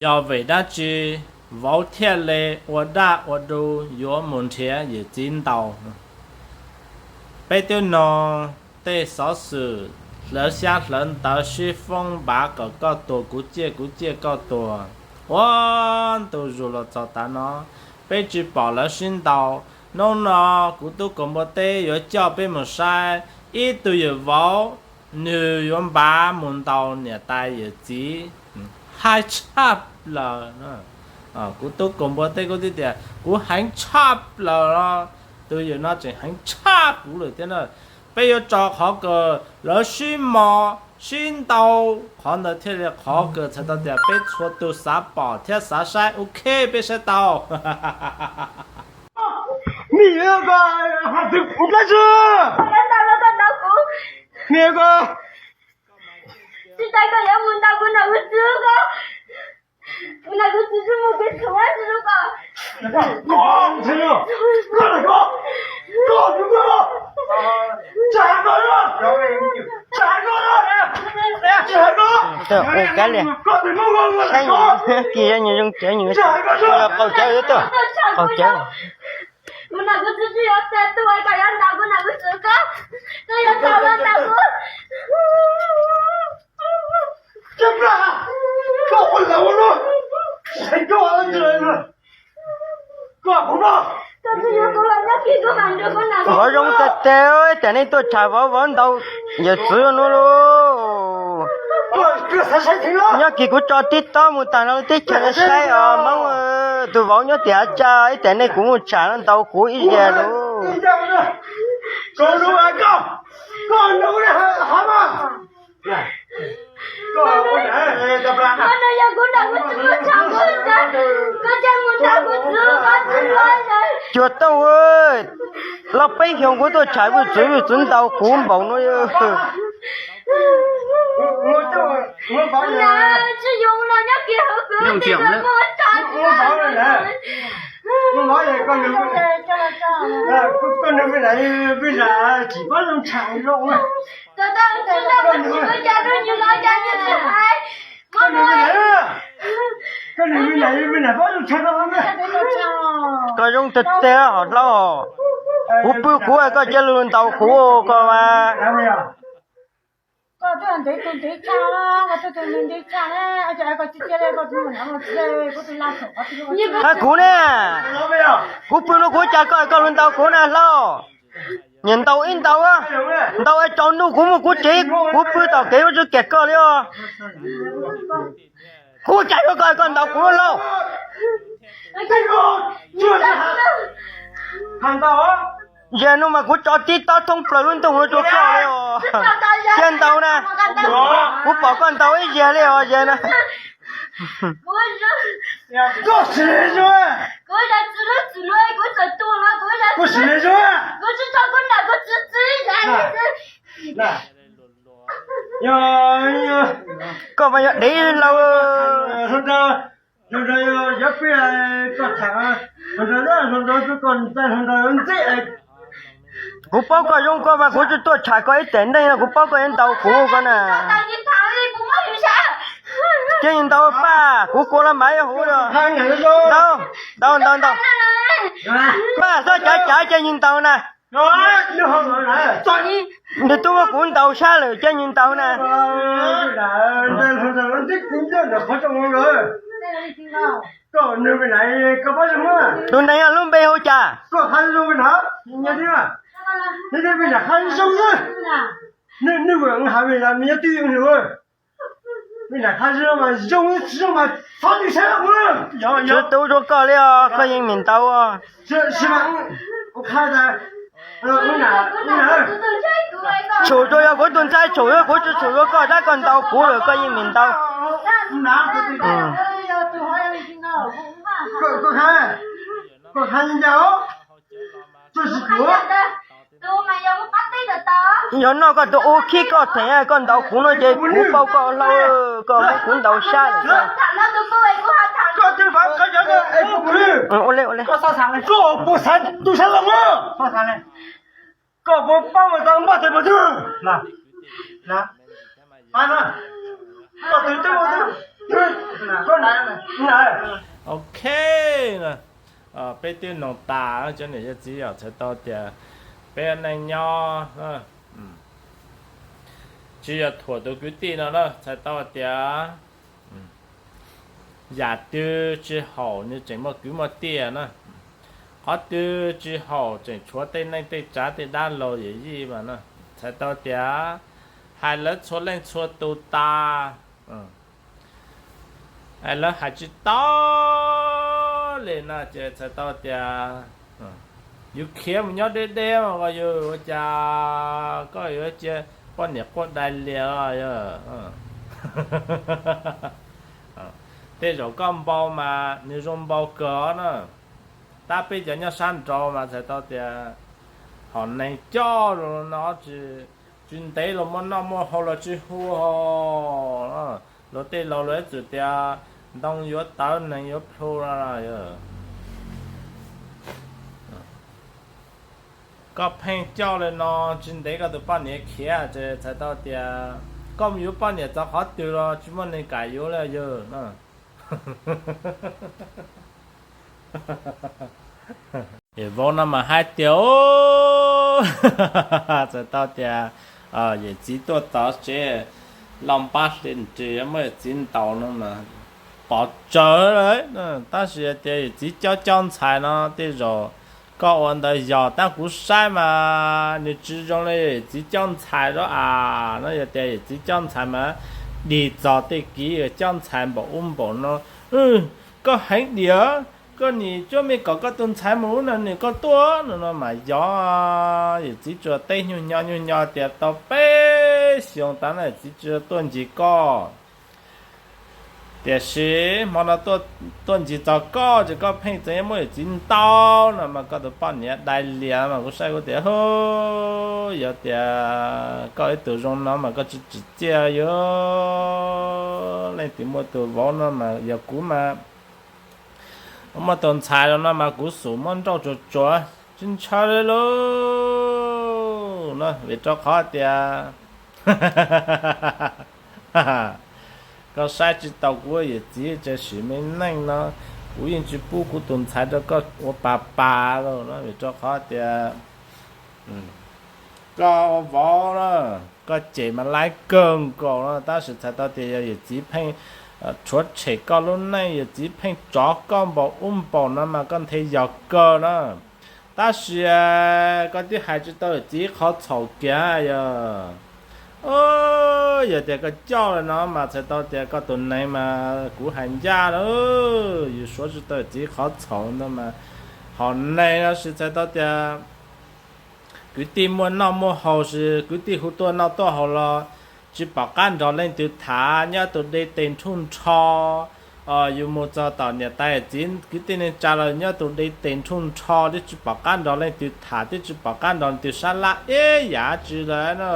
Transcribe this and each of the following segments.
Yog vim dab tsi vauv thiaj li ua daj ua du yuav mus nrhiav yawm txiv ntaus? Peb twb nug tej xov xwm, hlawv xyab hlawv ntawv sib foob npav kom koj tuag, kuv ciaj kuv ciaj koj tuag, ua ntu zus los txog tav no peb tsis pom lawv sib ntaus. Hnub no kuv tub kaus npua teb yuav coj peb mus saib ib tug yawm vauv, nws yuav npav mus ntaus niam tais yawm txiv. Heev tshaj plaws. Kuv tub kaus npua teb kuj tib tias kuv heev tshaj plaws los tus yawm no tseem heev tshaj kuv lawm thiab na. Peb yuav tso qhov kawg lawv sib mos sib ntaus, qhov ntawd thiaj li qhov kawg txhais tau tias peb txhua tus xav pom thiab xav saib. Ok, peb saib tau. Niam ko, hais txog kuv dab tsi? Niam ko, tsis tas koj yuav mus ntaus kuv niam kuv txiv ko. Kuv niam kuv txiv tsis mus kev txhaum tsis ko. Ko, ko, ko, Ua kab li, saib kis zoo zoo cawv, qaug cawv, qaug cawv. Kuv niam kuv txiv tsis yuav txais tuag, koj yuav ntaus kuv niam kuv txiv ko, koj yuav txaus los ntaus kuv. Qhov zoo tiag tiag, ib tiam nej tuaj tsham vauv, vauv ntaus yawm txiv no lauj. Nyob kis kuv tso tib tob mus tag no teb chaws saib os Hmoob, tus vauv nyob tiam tsa, ib tiam nej kuv mus tsham no ntaus kuv ib zaug lauj. Cuag tooj, los peb xyoos kuv tuaj tsham vwm txwv, vwm txwv ntaus kuv npaum no. Koj zoo tiag tiag hos hlob. Kuv pw kuv, koj cia li ntaus kuv ko mas. Kuv ne, kuv pw no kuv cas koj, koj los ntaus kuv na hlob. Nyiam ntaus ib ntaus, ntaus es tsaus ntuj kuv mus kuv tsev, kuv pw tom kev ua tsis kam koj li os. Kuv cas yuav koj, koj ntaus kuv lauj. Yog no mas kuv tso tib tob thoob plaws lub ntuj no rau koj li os. Thiaj ntaus na. Kuv pom koj ntaus ib zaug li os, zaum no. Koj mas yog dev laus. Kuv paub koj zoo koj mas kuv tsis tuaj tsham koj ib tiam neej no, kuv paub koj yuav ntaus kuv ko na. Cia li ntaus Paj, kuv kua los mas ib huv. Ntaus, ntaus, ntaus, ntaus. Paj, txhob cav cav, cia li ntaus na. Nws twb muab kuv ntaus sab lawm, cia li ntaus na. Tus neeg lub npe hu cas? Tsis tu zoo koj li os, koj yeej meem ntaus. Tshum tsuas yog kuv tus ntxhais tshum, kuv tsis tshum, koj tab koj ntaus kuv lawm koj yeej meem ntaus. Yog noj koj tus u khib koj theem, koj ntaus kuv no ces kuv paub koj hlob, koj muab kuv ntaus sab lawm. Ua li, ua li. Koj puas paub mas tau npaj tes pov twg? Pab twg twb ua twg? Ok, peb twb noog tas cov niam yawg txiv yawm txhais tau tias peb neej nyob tsis yog thuam tus kwv tij no na, txhais tau tias yam twg tsis haum nws tseem muaj kwv muaj tij na, qhov twg tsis haum tseem tshuav tej neej tej tsav tej dab laug yawm yij mas na, txhais tau tias hais lawv txhua leej txhua tus tas, lawv hais tsis tau li no ces txhais tau tias yus khiav mus nyob deb deb mas koj yuav ua cas, koj yuav cia poj niam quaj dai lias os. Tej zaum koj npau mas nws zoo npau kawg os na. Tab peb cov nyob sab nraud mas txhais tau tias hom neeg coj los no tsis, tsis ntev los muaj noj muaj haus los tsis hu ho. Luag tej laus luag ib txwm tias ntoo yuav tawv nees yuav plhu no. Koj pheej coj li no tsis ntev koj tus poj niam khiav ces txhais tau tias koj mus yuav poj niam txog qhov twg los tsis muaj neeg kam yuav li yawg. Vauv no mas hais tias, txhais tau tias yawm txiv tuaj txog tsev, lauj npab hli nrig muab yawm txiv ntaus no mas pom tsawv lawm. Tab sis tias yawm txiv cob cob ntxhais no tej zaum koj ua ntawd yog, tab kuv saib mas nws tsis zoo li yawm txiv cob ntxhais zov as no. Yog tias yawm txiv cob ntxhais mas dig txog tej kiv cob ntxhais npaum ub npaum no, koj heev diam, koj nim cuab me kom koj tus ntxhais mus ub no nws koj tuaj no no mas yog, yawm txiv tsuas teb nyuag nyo nyuag nyo tias tau peb xyoos tas no yawm txiv tsis tuaj ncig koj. Tiam sis hmo no tuaj ncig txog koj ces koj pheej txeev muab yawm txiv ntaus no mas koj tus poj niam dai lias mas kuv saib kuv tias, yog tias koj ib tug zoo no mas koj tsis tsim txiaj yuav, leej twg muaj tus vauv no mas yog kuv mas, muaj tus ntxhais los no mas kuv xum muab nrauj tsuag tsuag tsis ntshaw li lauj no. Vim rau qhov tias koj saib tsis tau kuv yawm txiv, tsis sim me neej no, kuv yeej tsis pub kuv tus ntxhais rau koj ua pas pas lauj no. Vim rau qhov tias koj ua vauv na, koj cem mas laib kawg nkaus no, tab sis txhais tau tias yog yawm txiv pheej rhuav tshem koj lub neej, yawm txiv pheej tsov koj npaum ub npaum no mas koj nthe yog kawg na. Tab sis koj twb hais tsis tau yawm txiv qhov txhaum kiag yog, yog tias koj coj li no mas txhais tau tias koj tus neeg mas kuv hais ncaj lawm, yus suav tsis tau yawm txiv qhov txhaum ntawd mas hom neeg no sis txhais tau tias kwv tij muaj noj muaj haus sis kwv tij hu tuaj noj tuaj haus los tsis pom qab nrog leej twg tham, nyob tus deb tes nrhuj nrho. Yus mus txog tom niam tais txiv kwv tij neej tsa los nyob tus deb tes nrhuj nrho twb tsis pom qab nrog leej twg tham, twb tsis pom qab nrog leej twg sab laj ib yam tsi lawm na.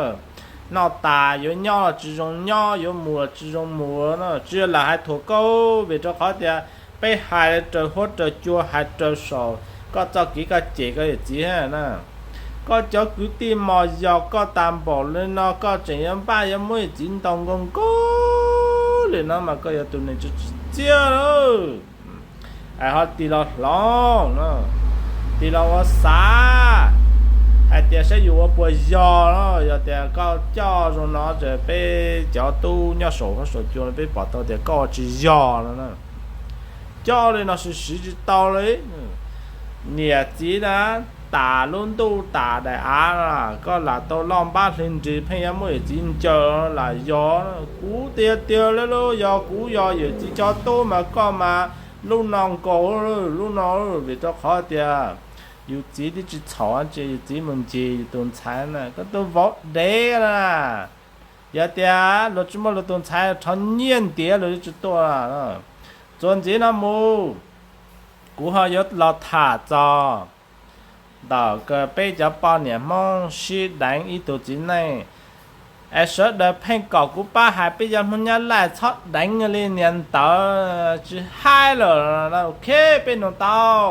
Noj tas yuav nyob los tsis zoo nyob, yuav mus los tsis zoo mus na, tsis yog lam hais thuam koj, vim rau qhov tias peb hais raws huab raws cua, hais raws saum koj txoj kev koj cem koj yawm txiv na. Koj cov kwv tij mos yos koj tas npaum li no koj tseem yuav npaj yuav muab yawm txiv ntaus nkaus nkaus li no mas koj yog tus neeg tsis tsim txiaj lawm. Ho tig los hloov, tig los ua xav hais tias saib yus ua puas yog no. Yog tias koj coj zoo no ces peb cov tub nyob saum huab saum cua no peb pom tau tias koj ua tsis yog no na. Coj li no siv siv tsis tau li. Niam txiv na, tas lub ntuj tas daim av no, koj lam tau loj npab hli nrig pheej yuav muab yawm txiv ncaws lam yog. Kuv tiag tiag li lauj, yog kuv yog yawm txiv cov tub mas koj mas lub no nkaus, lub no, vim rau qhov tias yus txiv twb tsis txhaum ces yus txiv mus ncig yus tus ntxhais na, koj tus vauv dev na. Yog tias luag tsis muaj luag tus ntxhais rho nyiaj ntiav luag twb tsis tuaj. Txuas ntxiv no mus, kuv ho yuav los tham txog ntawm peb cov poj niam Hmoob sib deev ib tug txiv neej. Es sawv daws pheej kom kuv pab hais peb cov Hmoob Nyab Laj txhob deev li niag ntawd tsis haib lawm. Ok, peb nug tau.